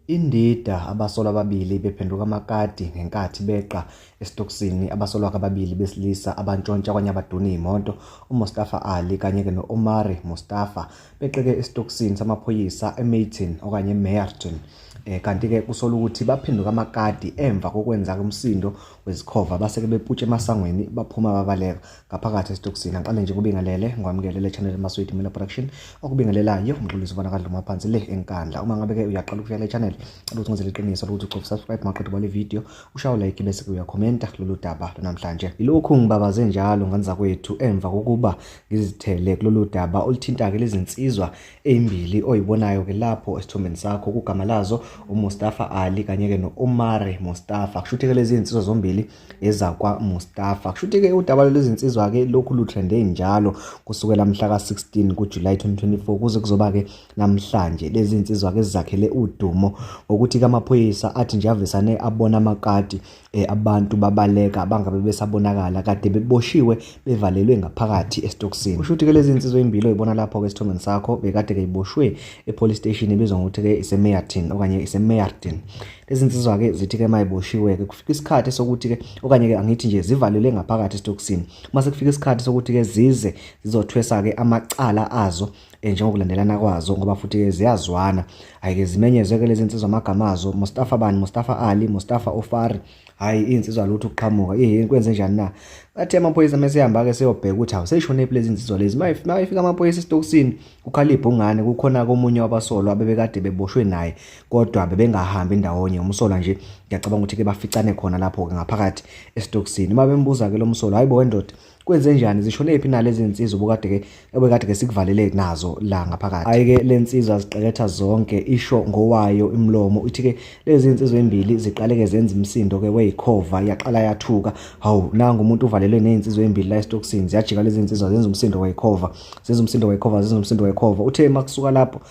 Indida, Abasolwa ababili bephenduka amakati ngenkathi beqa esitokisini abasolwa ababili besilisa abantshontsha kwaNyabaduni iy'moto, uMustafa Ali kanye-ke no-Omari Mustafa beqeke esitokisini samaphoyisa eMayton okanye eMeyerton. Kanti-ke kusolwa ukuthi baphenduka amakati emva kokwenza-ke umsindo wezikhova base-ke beputsha emasangweni baphuma babaleka. Ngaphakathi esitokisini angiqale nje kubingelele ngikwamukele le channel Maswidi Miller Production okubingelelayo umxolisi ubona kadluma phansi le enkandla. Uma ngabe ke uyaqala ukufika le channel, cela ukuthi ngenzele iqiniso lokuthi ucofa subscribe maqeda ubale video, ushaye like bese uyakhomenta kulolu daba lwanamhlanje. Ilokhu ngibabaze njalo nganza kwethu emva kokuba ngizithele kulolu daba oluthinta ke lezinsizwa ezimbili oyibonayo ke lapho esithombeni sakho kugama lazo uMustafa Ali kanye ke no-Omar Mustafa. Kusho ukuthi ke lezi zinsizwa zombili ezakwa Mustafa. Kusho ke udaba lwezinsizwa ke lokhu lutrende njalo kusukela mhla ka-16 kuJuly 2024 kuze kuzoba ke namhlanje. Lezi zinsizwa ke zizakhele udumo ngokuthi kamaphoyisa athi nje avesane abona amakati abantu babaleka bangabe besabonakala kade beboshiwe bevalelwe ngaphakathi esitokisini. Kusho ukuthi ke lezi zinsizwa ezimbili oyibona lapho ke esithombeni sakho bekade ke iboshwe epolice station ebizwa ngokuthi ke iseMeyerton okanye iseMeyerton. Lezi nsizwa-ke zithi-ke uma iboshiwe-ke kufika isikhathi sokuthi-ke okanye-ke angithi nje zivalelwe ngaphakathi esitokisini. Uma sekufika isikhathi sokuthi-ke zize zizothwesa-ke amacala azo njengokulandelana kwazo ngoba futhi-ke ziyazwana. Hhayi-ke zimenyezwe-ke lezi nsizwa amagama azo, Mustafa bani, Mustafa Ali, Mustafa Ofari. Hhayi iy'nsizwa lutho ukuqhamuka, ihhe kwenze njani na? Bathe amaphoyisa mesehamba-ke seyobheka ukuthi hawu seyishonephi lezi nsizwa lezi. Uma ifika amaphoyisa esitokisini kukhala ibhungane kukhona komunye wabasolwa abebekade beboshwe naye kodwa bebengahambi ndawonye. Umsolwa nje ngiyacabanga ukuthi-ke baficane khona lapho-ke ngaphakathi esitokisini. Uma bembuza-ke lo msolwa, hayi bo wendoda kwenze njani zishonephi nalezi nsizwa obukade-ke obekade-ke sikuvalele nazo la ngaphakathi. Hhayi-ke le nsizwa ziqeketha zonke isho ngowayo imlomo ithi-ke lezi nsizwa ezimbili ziqale-ke zenza imisindo-ke weyikhova yaqala yathuka. Hawu nangu umuntu uvalelwe ney'nsizwa ezimbili la esitokisini ziyajika lezi nsizwa zenza umsindo weyikhova zenza umsindo wekhova zenza umsindo wekhova. Uthe makusuka lapho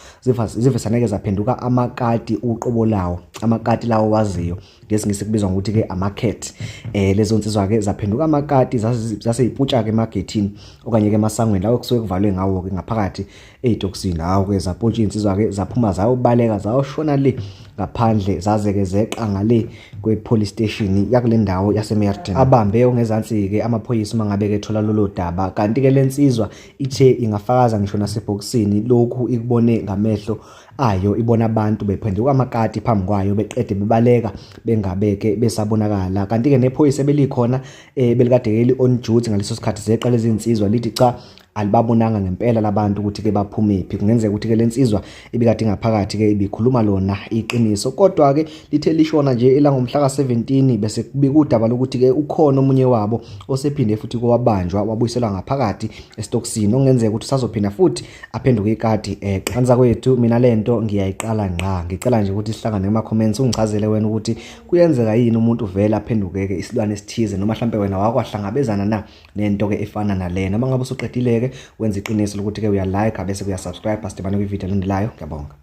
zivesaneke zaphenduka amakati uqobo lawo amakati lawo waziyo ngesingisi kubizwa ngokuthi ke ama-cat. Lezo nsizwa ke zaphenduka amakati zaseyiputshake emagethini okanye ke emasangweni lawo kusuke kuvalwe ngawo ke ngaphakathi ey'tokisini. Hawu ke zapuntsha iy'nsizwa ke zaphuma zayobaleka zayoshona le ngaphandle zaze-ke zeqa ngale kwe-police station yakule ndawo yaseMerton. Abambe ongezansi-ke amaphoyisa uma ngabe-ke ethola lolo daba. Kanti-ke le nsizwa ithe ingafakaza ngisho nasebhokisini lokhu ikubone ngamehlo ayo ibona abantu bephenduka amakati phambi kwayo beqede bebaleka bengabeke besabonakala. Kanti-ke nephoyisa ebelikhona belikade li-on duty ngaleso sikhathi zeqa lezi nsizwa lithi cha alibabonanga ngempela labantu ukuthi ke baphumephi. Kungenzeka ukuthi ke lensizwa ibikade ngaphakathi ke ibikhuluma lona iqiniso, kodwa ke lithe lishona nje elangomhla ka-17 bese kubika udaba lokuthi ke ukhona omunye wabo osephinde futhi kowabanjwa wabuyiselwa ngaphakathi esitokisini okungenzeka ukuthi usazophinda futhi aphenduke ikati eqa. Kanza kwethu mina lento ngiyayiqala ngqa, ngicela nje ukuthi sihlangane kuma comments ungichazele wena ukuthi kuyenzeka yini umuntu vele aphendukeke isilwane esithize noma mhlambe wena wakwahlangabezana na nento ke efana nalena. Uma ngabe usuqedile ke wenza iqiniso lokuthi ke uyalike bese uyasubscribe. Sidibane kwivideo elandelayo. Ngiyabonga.